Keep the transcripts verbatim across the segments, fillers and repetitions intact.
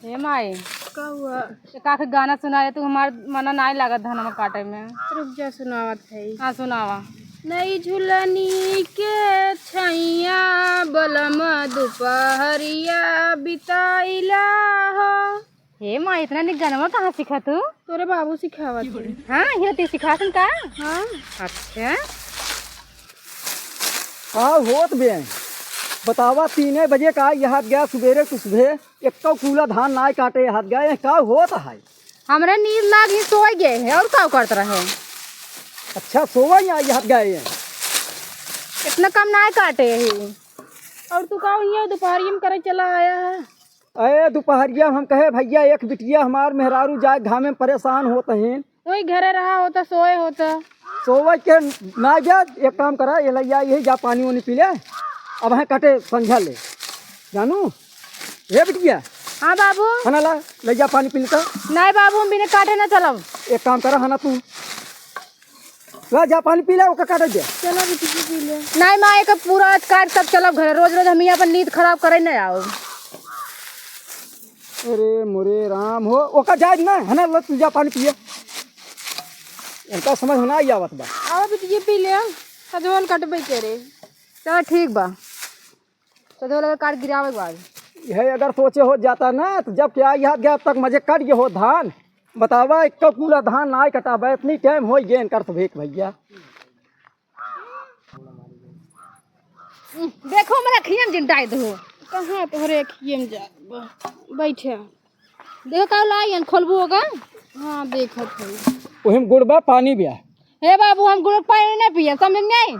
हे माई, का हुआ? एकाक गाना सुनाए तू, हमार मना नाई लागत धान काटे में। रुक जा, सुनावत है। हाँ, सुनावा। नई झुलनी के छैया बलम दुपहरिया बिताइला हो। हे माई, इतना निक गनवा कहाँ सीखा तू? तोरे बाबू सिखावत है। हाँ, ये ती सिखासन का? हाँ। अच्छा। का होत बे? बतावा, तीने बजे का यहाँ गया सुबेरे कुछ भे, एक्को कूला धान नाय काटे हाथ गए, का होत है? हमरे नींद लाग ही सोए गए है, और का करत रहे? अच्छा, सोवे ही आई हाथ गए हैं। इतना कम नाय काटे ही। और तू का हुइया दोपहरिया में करे चला आया है? अरे, दोपहरिया में हम कहे, भैया, एक बिटिया हमार मेहरारू जाए घामे में परेशान होत हैं, वही घरे रहा होता, सोए होता। सोवे के ना जा, एक काम करा, ये लइया यही जा पानी वानी पी ले, अब हैं कटे संझा ले, जानू, हे बिटिया। हाँ बाबू। है ना, ला, ले जा पानी पी लेता। नहीं बाबू, हम बिना काटे ना चलब। एक काम करा, है ना, तू ला जा पानी पी ले, ओका काटे दे। चलो बिटिया पी ले। नहीं माँ, एक पूरा आज काट तब चलब घरे, रोज रोज हम यहाँ पर नींद खराब करे न आओ। अरे मोरे राम हो, ओका जाए ना, है ना, लो तू जा पानी पिए। इनका समझ में ना आई आवत बा। आओ बिटिया पी ले, सजवन कटबे करे। चलो ठीक बा, सजवन लगे काट गिरावे के बाद। यह अगर सोचे हो जाता ना, तो जब क्या यहाँ गया तक मजे कट गए हो धान, बतावा, एक कूला धान ना कटाबे, इतनी टाइम हो गए इनकर तो भेक भैया। देखो, हमरा खियम जिन डाइ दहो। कहाँ तोहरे खियम जा? ब-, बैठे। देखो, का लाई हन, खोलबू होगा? हाँ, देखत हई। ओहिम गुड़ बा, पानी बिया। हे बाबू, हम गुड़ पानी ना पिए, समझ नहीं?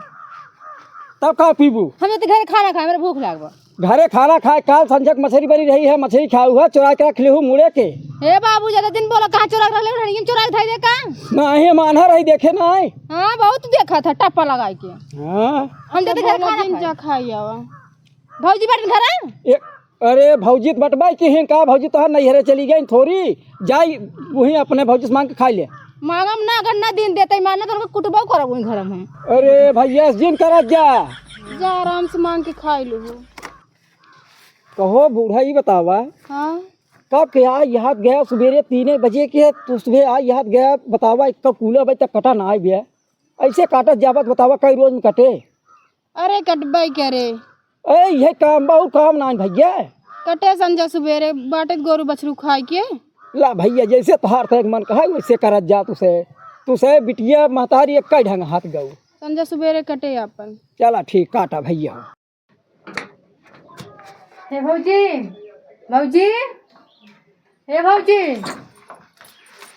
तब का पीबू? हम तो घरे खाना खाए, मेरे भूख लाग बा। घरे खाना खाए, काल संझक मछरी बनी रही है, मछरी खाऊ है, चुरा के रख लिहू मुड़े के। हे बाबू, ज्यादा दिन बोला, कहाँ चुरा के रख ले? हनियम चुरा के धई दे का? नहीं, हम आन्हा रही, देखे ना आए। हाँ, बहुत देखा था, टप्पा लगाई के। हाँ। हम ज्यादा घर खाना जिन खाए। जा खाई आवा। भौजी बैठ घर है? ए, अरे, भौजी तो बटबाई की हैं का? भौजी तोहर नैहरे चली गई थोड़ी, जाई वहीं अपने भौजी से मांग के खाई ले। मांगम ना, अगर ना दिन देते, माने तो उनको कुटबो करब वहीं घर में। अरे भैया, जिन करत जा। जा आराम से मांग के खाई लो। कहो बूढ़ा, ई बतावा, हाँ? कब के आ याद गया सुबेरे तीने बजे के, तू सुबह आ याद गया, बतावा, कब कूला बजे तक कटा ना आए बे? ऐसे काटत जावत, बतावा, कई रोज में कटे? अरे कटबे करे। ए, यह काम बा, और काम ना भैया। कटे संझा सुबेरे, बाटे गोरू बछरू खाए के। ला भैया, जैसे तोहार तक मन कहा, वैसे करत जा तुसे। तुसे बिटिया महतारी एक ढंग हाथ गऊ। संझा सुबेरे कटे अपन। चला ठीक, काटा भैया। हे भौजी, भौजी, हे भौजी।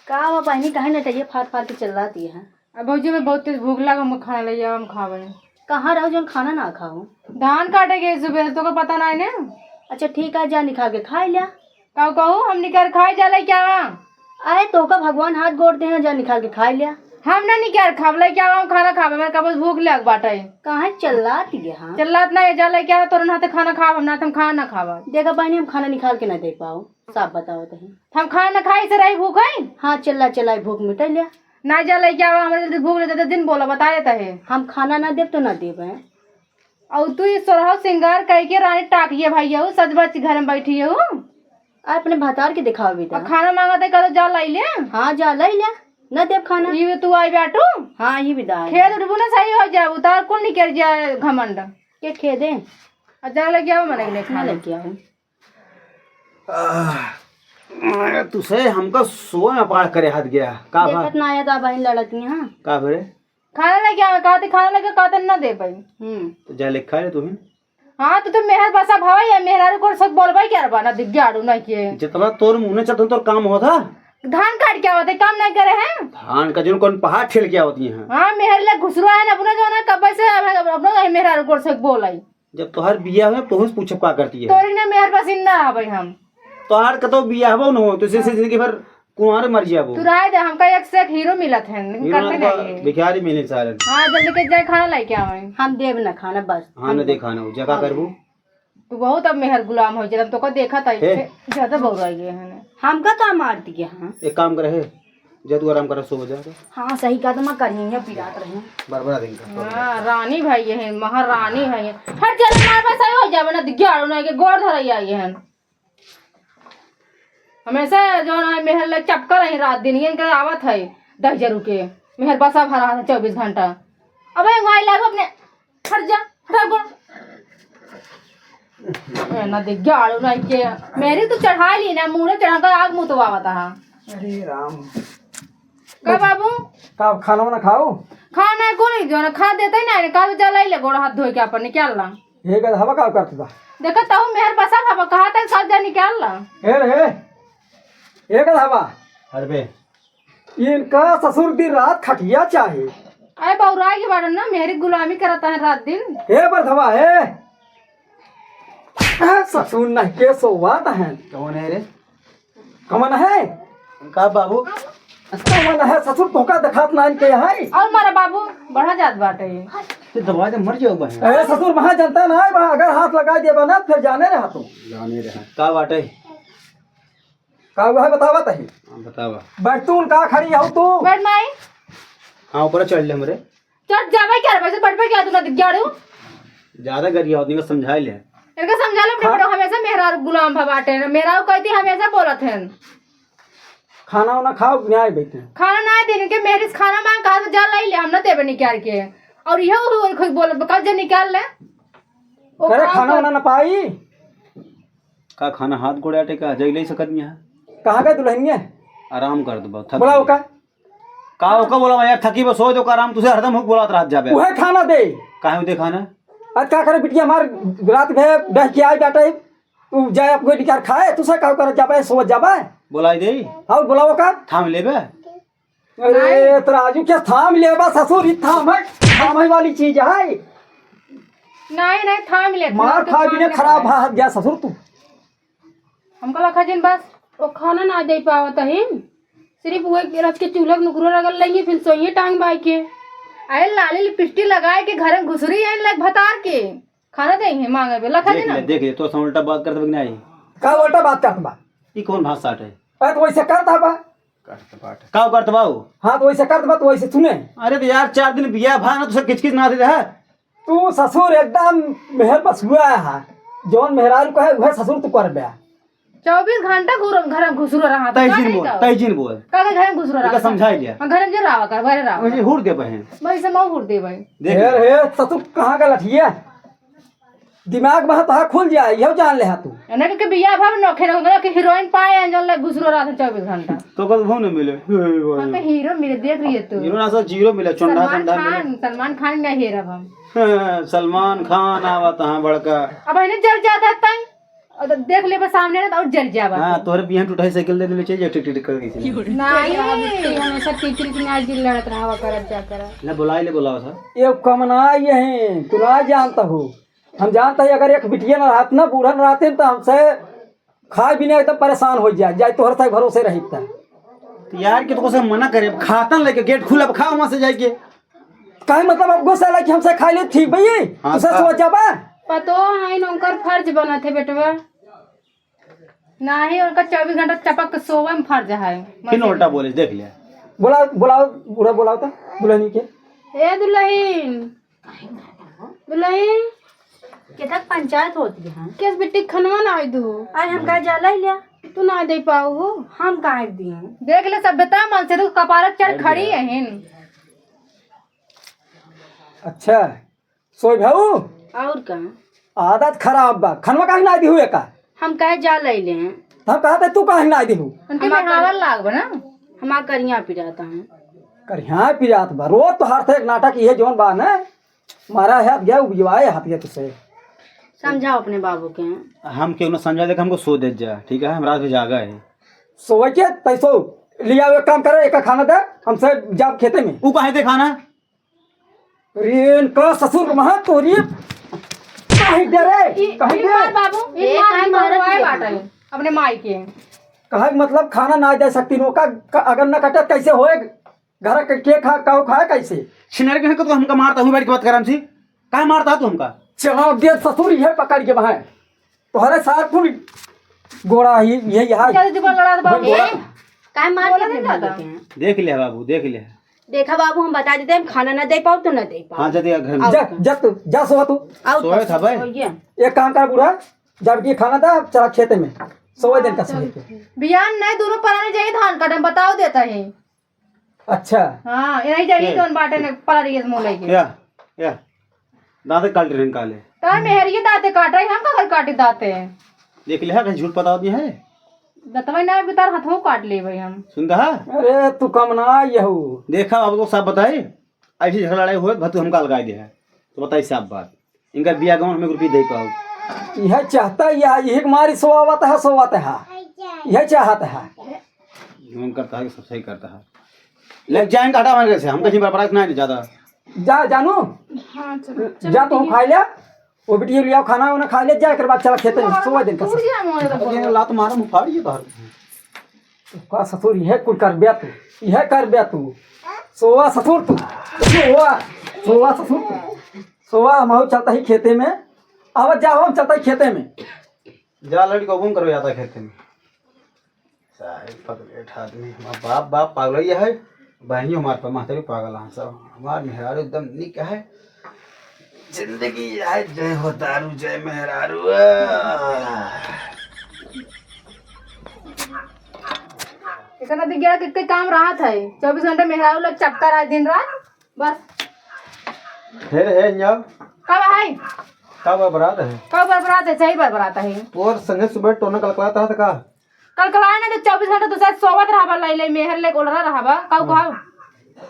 का हुआ बहिनी, काहे नटैया फार फार के चिल्लाती है? अब भौजी, मैं बहुत तेज भूख लगा, हम खाना ले आओ, हम खावे। कहाँ रहो जौन खाना ना खाओ? धान काटे गए सुबह, तोका पता ना है ना? अच्छा ठीक है, जा निकाल के खाई लिया। का कहूँ, हम निकाल खाए जा ले क्या? आए तोका भगवान हाथ गोड़ दे हैं, जा निकाल के खाई लिया। हम ना निकाल खाब, ले क्या हम खाना खाब, मेरे का बस भूख लग बाटे। काहे चिल्लात ये हाँ? चिल्लात ना ये, जा ले क्या, तोरे हाथे खाना खाब, हम ना, हम खाना ना खाब। देखा बहिनी, हम खाना निकाल के ना दे पाओ, साफ बताओ तही। हम खाना ना खाई से रही भूख है? हाँ, चिल्ला चिल्लाई भूख मिटा लिया। ना जा ले क्या, हमारे जल्दी भूख लगे तो दिन बोला, बता देता है। हम खाना ना देब तो ना देब है। और तू ये सोरहो सिंगार कह के रानी टाकिए भाई, यहू सज बज के घर में बैठी यहू। आ, अपने भतार के दिखाओ बेटा। और खाना मांगा तो कह दो, जा लाई ले। हाँ, जा लाई ले, न देब खाना। ये तू आई बैठू। हाँ, ये विदा है। खेद उठबू ना, सही हो जाए, उतार कुल निकल जाए घमंड। के खेदे? और जा लग जाओ मने के लिए ना खाना। लग जाओ। आह, तुसे हमका सोए में पार करे हाथ गया। का भा? देखत ना आया ता बहिन लड़त नहीं, हाँ। का भरे? खाना लेके आवे, कहते खाना लेके, कहते ना दे पाई। हम्म। तो जा ले खा ले तू ही। हाँ, तू तो मेहर बसा भावा, ये मेहरारू को सब बोलबा क्या रे बा, ना दिग्गाड़ू ना के। जितना तोर मुंह ने चलत तोर काम होता। धान काट के आवत है, काम नहीं करे हैं। धान का जन कौन पहाड़ ठेल के आवत है। हाँ, मेहर ले घुसरो है ना, अपना जो ना कब से अब अपना मेहरारू को सब बोलाई। जब तोहार बिया हुए, तोहू से पूछब का करती है? तोरी ने मेहर पसीना आवे हम। तोहार कतो बिया हबो न हो, तो सिर्फ जिंदगी भर कुंवारे मर जाबो। तू राय दे, हमका एक से एक हीरो मिलत है, लेकिन हीरो करते ना नहीं है। भिखारी मिले सारे। हाँ, जल्दी के जाए खाना लेके आवे। हम देब ना खाना बस। हाँ, हम ना दे खाना, जगह हाँ। करबू। तू बहुत अब मेहर गुलाम हो जाता, तो को देखा था, हे। ज्यादा बउराई गए हैं। हमका का मार दिया, हाँ? एक काम करे, जा तू आराम कर, सो जा। हाँ, सही कहा, तो मैं करिए, यहाँ पिरात रही। बरबरा दिन का। हाँ, रानी भाई ये है, महारानी भाई है। हट जा, मार बस, सही हो जावे ना, दिग्गाड़ू ना के गोड़ धरैया ये है। हमेशा जो है मेहर ले चपका रही रात दिन, ये इनके आवत है दहिजरू के, मेहर बसा भरा है चउबीस घंटा। अबे वहीं लागो अपने, हट जा, हटा गोड़। ए, ना दे गाड़ू ना के, मेहरी तो चढ़ा ली ना, मुँह चढ़ा कर आग मुँह तो आवता है। अरे राम। का बाबू? का खाना वाना खाओ? खाना को नहीं जो ना खा देते ही ना, का तो जलाई ले गोड़ हाथ धोए के अपन निकाल ला। हे गदहवा का करत बा? देखो तहु मेहर बसा बाबा कहा था सब जा निकाल ला। हे रे, हे गदहवा। अरे बे। इनका ससुर दिन रात खटिया चाहे। अरे बौराई के बारे ना मेरी गुलामी करता है रात दिन। हे बरधवा, हे। ए, ससुर नहीं के सोवात है। कौन है रे? कमन है? का बाबू? कमन है ससुर, तोका देखात ना इनके है। और मारा बाबू, बढ़ा जात बाटे। ये दवाई तो मर जाओ बहन। ए, ससुर, वहाँ जनता ना है, वहाँ अगर हाथ लगा देबा ना, फिर जाने रहा तू। जाने रहा। का बाटे? का हुआ है, बतावा तही। हाँ, बतावा। बैठ तू, उनका खड़ी हो तू। बैठ माई। हाँ, ऊपर चढ़ ले हमरे। चढ़ जावे क्या रे, वैसे बैठ पे क्या तू ना दिख जा रहे हो? ज्यादा गरिया होती है, समझा ले। इनका समझा ले अपने हाँ। बेटा, हमेशा मेहरारू गुलाम भा बाटे ना, मेहरारू कहती हमेशा बोलत हैं। खाना वाना खाओ, न्याय बैठे। खाना ना दे इनके, मेहरी से खाना मांग कहा तो जा लाई ले, हम ना देबे निकाल के। और ये वो कोई बोलत बा, कब जा निकाल ले। ओ अरे खाओ खाना तो वाना ना पाई। का खाना हाथ गोड़े आटे का, जई ले सकत नहीं है। कहाँ गए दुल्हनिया? आराम कर दो, थक बुलाओ गई। का? का ओका बोला यार, थकी बस सो दो का आराम, तुझे हरदम हुक बोलात रहत जाबे। उहे खाना दे। काहे दे खाना? आज का करे बिटिया हमार रात भे डह के आई बाटे, तू जाए आपको निकार खाए, तुझे का करे जाबे, सो जाबे। बोलाई दे। और बुलाओ का? थाम लेबे। अरे नहीं। तराजू के थाम लेबा ससुर, ई थाम है, थाम है वाली चीज है। नहीं, नहीं, थाम ले, मार थाम खा बिना ले खराब पाए। भाग गया ससुर तू। हमका लखा जिन बस। ओ खाना ना दे पावत हिन, सिर्फ वो एक रच के चूल्हा के नुकरो रगल लेंगे, फिर सोइए टांग बाई के। अरे लाली लिपस्टिक लगाए के घर में घुसरी आइन लग भतार के, खाना दे है मांगे बे, लखा देख जिन ले, ना। देख ले, तो उल्टा बात करत बा कि नहीं? का उल्टा बात करत बा? ई कौन भाषा है? अरे तो वैसे करत बा। करत बाटे। का करत बा उ? हाँ, तो वैसे करत बा, तो वैसे सुने। अरे तो यार, चार दिन बिया भा ना, तो सब किचकिच ना दे रहा। तू ससुर एकदम मेहर बस हुआ है। जौन मेहरारू कहे, वह ससुर तू कर बे। चउबीस घंटा घूर-, घर में घुसरो रहा, तै का जिन नहीं बोल, जाओ? तै जिन बोल। का के घर में घुसरो एका रहा? समझाई लिया। हाँ, घर में जो रहा कर, घर रहा। वैसे हुर दे बहन। वैसे मैं हुर दे भाई। देख हे ले। रे, ससुर कहाँ का लठिया? दिमाग में हाथ खुल जाए, यह जान ले हा तू। एने के बिया भाव नखे रहो, कि हीरोइन पाए हैं, जौन ले घुसरो रहत है चउबीस घंटा। तो कल वो न मिले। हाँ, तो हीरो मिले, देख रही है तू। हीरो ना सर, जीरो मिले, चोंडा सलमान चोंडा मिले। खान, सलमान खान नहीं हीरो हम। हाँ, सलमान खान आवत हाँ बड़का। अब इन्हें जल जाता है ताई। और तो देख ले बस सामने ना, तो और जल जावा हाँ, तू। तोहरे बिहान टूटा है साइकिल दे दे, चल जा, टिक टिक करके। नहीं। हमेशा टिक टिक ना जिल लड़त रहा, करत जा कर। ले बुलाई, ले बुलाओ सर। ये कमना ये हैं, तू ना जानता हो। हम जानत ही, अगर एक बिटिया न रहत न, बूढ़ा न रहते, तो हमसे खाए बिना एकदम परेशान होइ जाए, जाए तोहर से भरोसे रहित। तो यार, कि तो से मना करे, अब खातन लेके गेट खुला, अब खा वहाँ से जाके। काहे मतलब, अब गुस्सा लगे हमसे खाए ले, ठीक भई? हाँ, तुसे का? सोच जाबा? पतो है, उनकर फर्ज बनत है, बेटवा। नाही, उनका चउबीस घंटा चपक के सोवे में फर्ज है। फिर उल्टा बोले, देख लिया। बोला, बुलाओ, बूढ़ा बुलाओ तो, दुल्हनी के। ए दुल्हन, दुल्हन, केतक पंचायत होती है। केस बिट्टी खनवा ना आई दू। आज हम का जाला ही लिया। तू ना दे पाऊ हो। हम काहे दिए? देख ले सभ्यता मन से तू कपारत चढ़ बैठ खड़ी गया। है हिन। अच्छा, सोई भाऊ? और का? आदत खराब बा। खनवा काहे ना दिहु एका? हम काहे जा लैले हैं? हम कहा थे, तू काहे ना दिहु? उनके हमार मेहरावा कर-, लाग बा ना? हमार करिया पिरात है। करिया पिरात बा। रोज तोहार थे एक नाटक, ये जौन बा ना, मारा हाथ गया, उबिजवाए हाथ गया तुझसे। समझाओ अपने बाबू के। हम क्यों ना समझा, देख, हमको सो दे जा, ठीक है? हम रात में जागा है। सोए के, तैसो लिया, एक काम करे, एक खाना दे, हमसे जाब खेते में। ऊ काहे दे खाना? रे, इनका ससुर के वहाँ तोरी कहीं दे रे, ई, कहीं ई दे। मार बाबू, ई ए, मार, काहे ई मार मारत आए है? बाटे अपने माई के। कहे के मतलब खाना ना दे सकती नो का, का, अगर ना कटे कैसे होए? घर के, के खा, काऊ खाए कैसे? छिनर के को तो हमका मारता हूँ, बैठ के बात करम सी। काहे मारता तू हमका? चला दे ससुर, ये पकड़ के वहाँ। तोहरे सार कुल गोड़ा ही, ये यहाँ। चल, तू बोल, लड़ा दे बाबू। बोला। ए, काहे मार बोला के नहीं अपने जाता। मारते हैं? देख ले बाबू, देख ले। देखा बाबू, हम बता देते हैं, हम खाना ना दे पाओ तो ना दे पाओ। हाँ, जा दे घर में। आओ। जा, जा तू, जा सोवा तू। आओ सोए तो, था भाई। सोइए। एक काम कर बूढ़ा, जब कि खाना था, चला खेते में। सोवा दिन का सही के। बिहान नहीं, दोनों परानी जाई धान काटे, हम बताओ देता है। अच्छा। हाँ, यही जाई के? जौन बाटे ने परानी के मुँह लेके। या, या। दाँते काट रहे हैं काले। तार मेहरिये दाँते काट रही, हम का कर काटी दाँते? देख लिहा, कहीं झूठ बताओ दिया है। दतवा ना बितार हथों काट ले भाई हम। सुन दहा? अरे तू कम ना यहू। देखा, अब तो सब बताई। ऐसी झगड़ा लड़ाई होए, भतू हमका अलगाई दे है। तो बताई साफ बात। इनका बिया गवन हमें रुपये दे पाओ। यह चाहता, यह, यही के मारी सोवत है, सोवत है। यह चाहत है। गवन करता है कि सब सही करता है। ले जाएंगे, हटा हमारे घर से, हम कहीं बर्बाद नहीं ज्यादा। जा, जानू। हाँ, चलो, चलो, जा, तू ठीक है। खाई ले। वो बिटिया लियाओ, खाना वाना खाई ले, जा, एकर बाद चला खेते में, सोवा दिन का दूर सही। जा, मोरे तो अरे, बोलो। लात मारा, मुँह फाड़ ये बाहर। का ससुर, यह कुल कर ब्या तू, यह कर ब्या तू। सोवा ससुर तू, सोवा, सोवा ससुर तू। सोवा, हम चलता ही खेते में, आवत जाओ, हम चलता ही खेते में। जा लड़की को गुम करो जाता खेते में। सारे पगलेट आदमी, हमार बाप, बाप पागल ही है, बहनियों हमार पर महतारी पागल हैं सब। हमार मेहरारू एकदम निक है, जिंदगी है, जय हो दारू, जय मेहरारू। आह। इतना दिग्गज के, के काम रहत है, चउबीस घंटे मेहरारू लोग चक्कर आए दिन रात, बस। फिर है यहाँ। कब है? कब बरात है? कब बरात है? सही बरात है। तोर संगे सुबह टोना कलकलाता था का? कलकलाए ना तो चउबीस घंटा दूसरे सोवत रहबा, लई लई मेहर ले ओलरा रहबा। काऊ हाँ। कहब?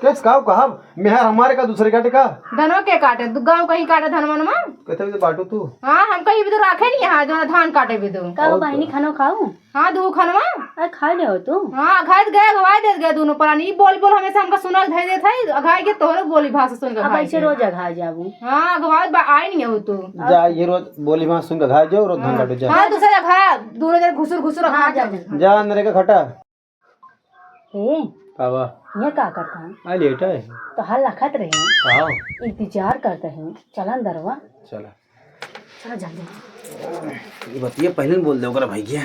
कैस काऊ कहब? मेहर हमारे का दूसरे काटे का? धनवा के काटे? दु-, गाँव कहीं काटे धनवा नमा? कहते भी तो बाटू तू। हाँ, हम कहीं भी तो राखे नहीं यहाँ, जो धान काटे भी तो। का हो और बहिनी, का? खाना खाऊ? हाँ, दू खनवा। अरे, खाई ले हो तू? हाँ, खाई गए, अघवाई दे गए दोनों परानी। ई बोल बोल हमेशा हमका सुनाई धई देत है, अघाई के तोहरे बोली भाषा सुन के अब अघाई ऐसे के। रोज अघाई जाबू। हाँ, अघवाई बा, आई नहीं हो तू। जा, ये रोज बोली भाषा सुन के अघाई जाओ, रोज धान हाँ। काटो जा। हाँ, दूसरे अघा, दोनों जन घुसुर घुसुर हाँ, अघाई जा। जा। जा, अंदर का खटा। ए, का बा? ये का करता है? आ, लेटा है। तो हल्ला खत रहे हैं। का? इंतजार करते हैं। चला अंदरवा। चला। चला जल्दी। ये बतिया पहले न बोल दे ओकरा भाई के।